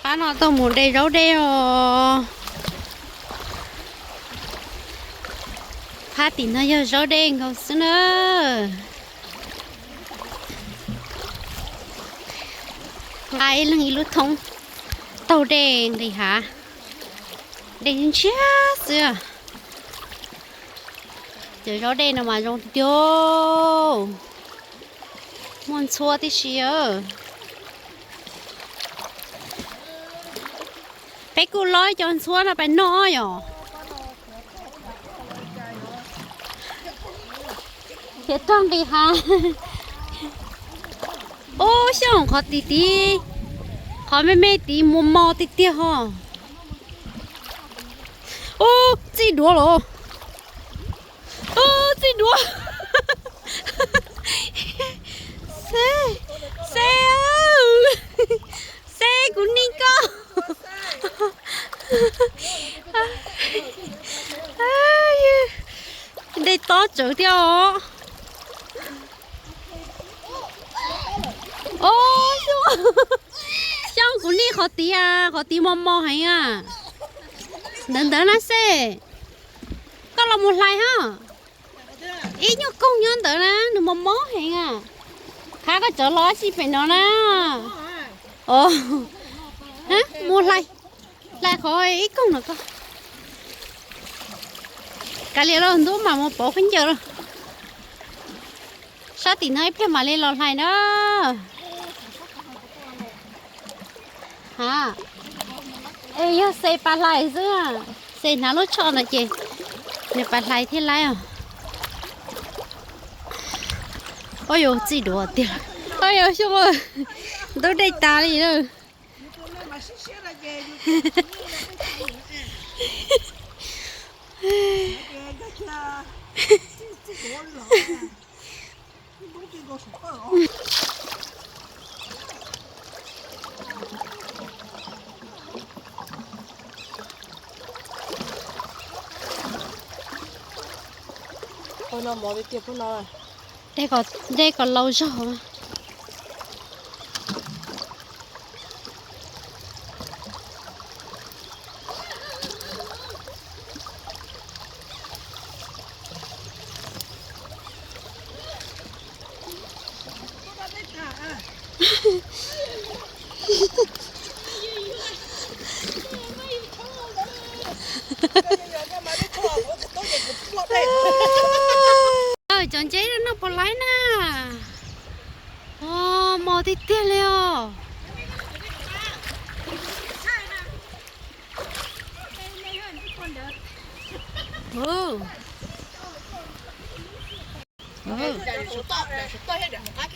Qab no tuaj mus de zaub dej os. Phab tim no yog zaub dej nkaus xwb na. Nqa ib leeg ib lub thoob taug dej nqis hav. Dej ntshiab xwb. Cov zaub dej no mas zoo tiag tiag. Muaj ntxhuab tib si. Peb kuj lob cov ntxhuab no pais noj yom. Khiav rag nqis hav. Ub, xyov qhov tid tid, qhov me me tid mos mos tiag tiag ho. Ub, txij duav los. Ub, txij duav. Seb, seb, seb kuv nig koj. Dej tob tsawv thiab os. Ub, xyov kuv nig qhov tid, qhov tid mos mos heev a. Ntawd ntawd na seb. Koj los mus hlais ho. Ib nyuag koog nyob ntawd na, nws mos mos heev a. Qhab koj cov los tsis pem no na. Os, mus hlais, hlais qhov ib koog no koj. Kav liam los ntub mam mus pauv khaub ncaws los. Sab tim no ib pliag mam li los hlais na. Ha, es yog Xes pas hlais xwb, Xes hnav lub tsho no ces nws pas hlais thiaj laib os. Ua yus txij duav tiag. Ua yus xyoo ntub dej tas li lawm. Dej kom laus zog. Cov ntses no noj puas laib na. Mos tiag tiag li os.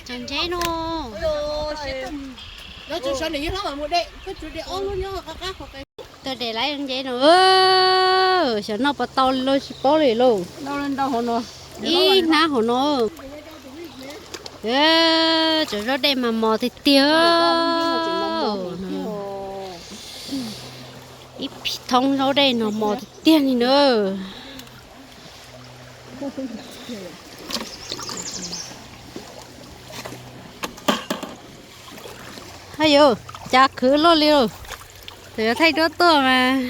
Cov ntses no. Tau dej laib ntses no. Xyov noj puas tau li tsis paub li lauj. Ib hnab hauv no. Cov zaub dej mas mos tiag tiag. Ib thoob zaub dej no mos tiag tiag li na. Haj yus, cas khwv luaj li os. Thaum yuav thaij duab tuaj mas.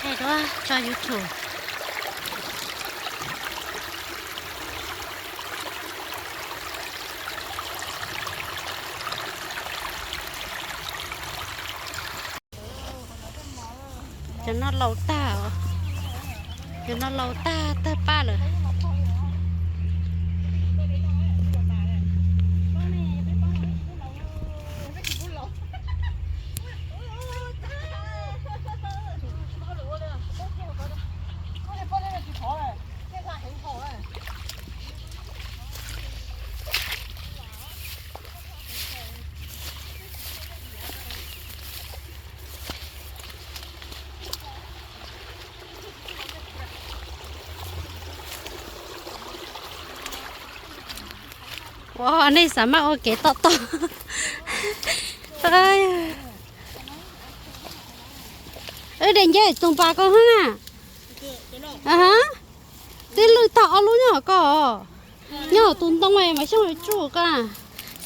Thaij duab tso YouTube. Cov no laus tag os. Cov no laus tag tag paj lawm. Ua nej xav mas ua kev tom tom. Wb de nceb tus npas ko hab na. Twb lwj tag ob lub nyob hauv ko. Nyob hauv tus ntoo mas xyov tsuj ko.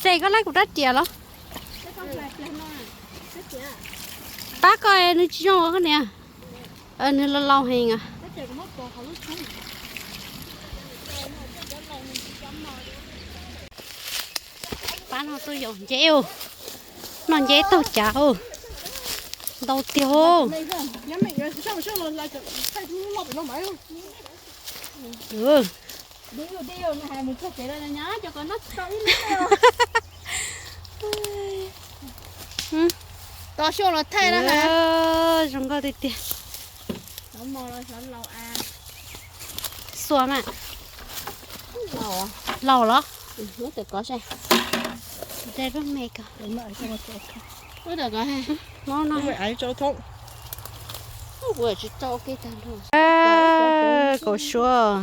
Xes koj laib kuv rab riam los. Pab ko nws tsis zoo koj niam. Nws laus laus heev. Pab no tuaj yos nceb. Noj nceb taug cav. Ntau tiag. Tos xyoo los thaij na. Zoo nkauj tiag tiag. Xua mas. Laus los? Lub me ko. Mob no. Tsis tau ua ke tag nrho. Kaum suav.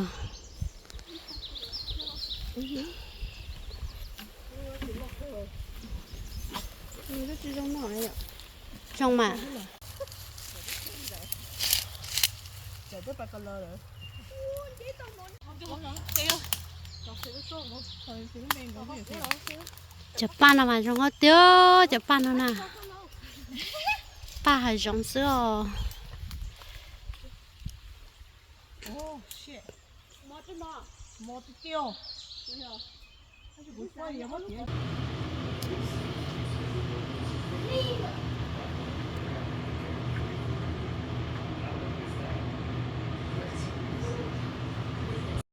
Zoo mas. Cov paj no mas zoo nkauj tiag, cov paj no na. Paj hav zoov xwb os.